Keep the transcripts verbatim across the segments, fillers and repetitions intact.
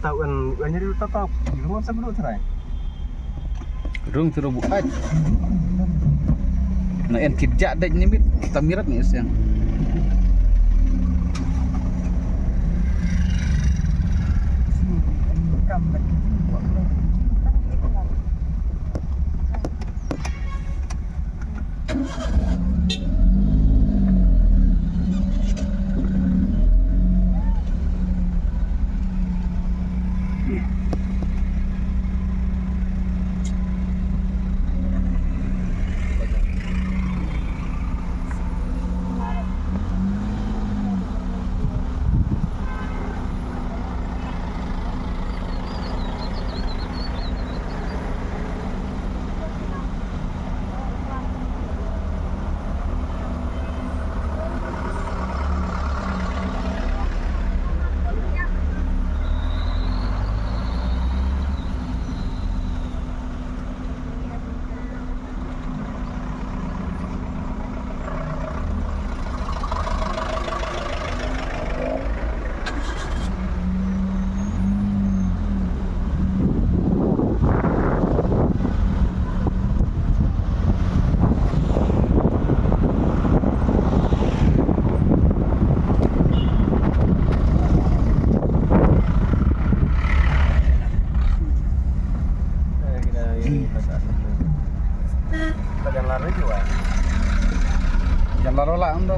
Ta wan wan nyari ta ta. Rung sa bulu trai. Rung turu bu ai. Na en kit ja dek ni mit ta mirat ni siang. Kam lagi. Jangan lari lah anda.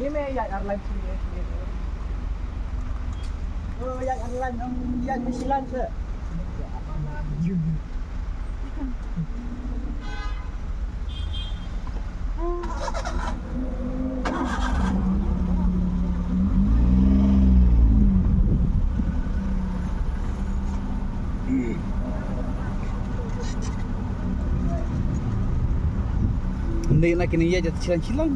Ye me ïaid ar lain sini, ye, ye. Oh, ïaid ar lain, ym ïaid Michelin se. Hindi na kini ya jat chilan chilan.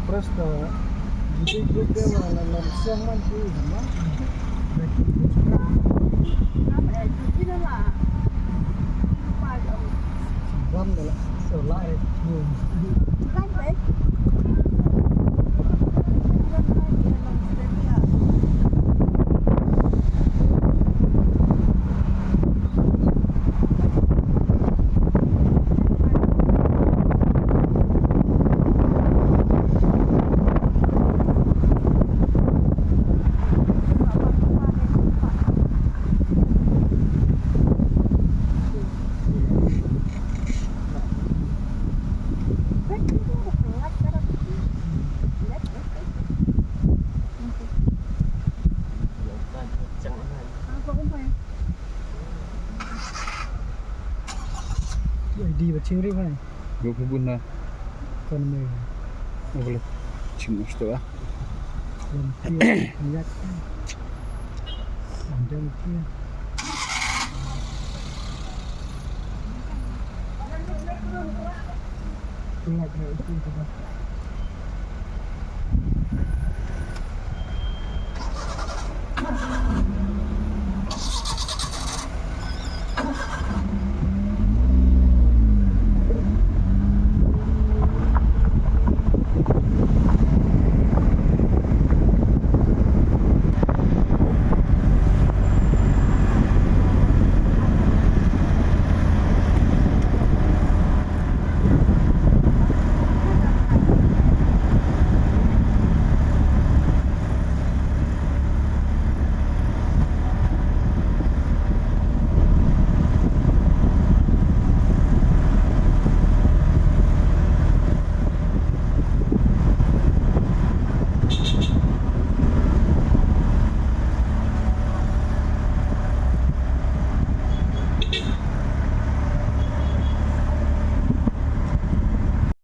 Просто video клип делала на всем манту, да? Бам дала. Di ba chingri ba. Go phi bun na. Kan me. Boleh. Chim mas tu ah. Yang dia, lihat. Panjang dia. Ïa ka issue kaba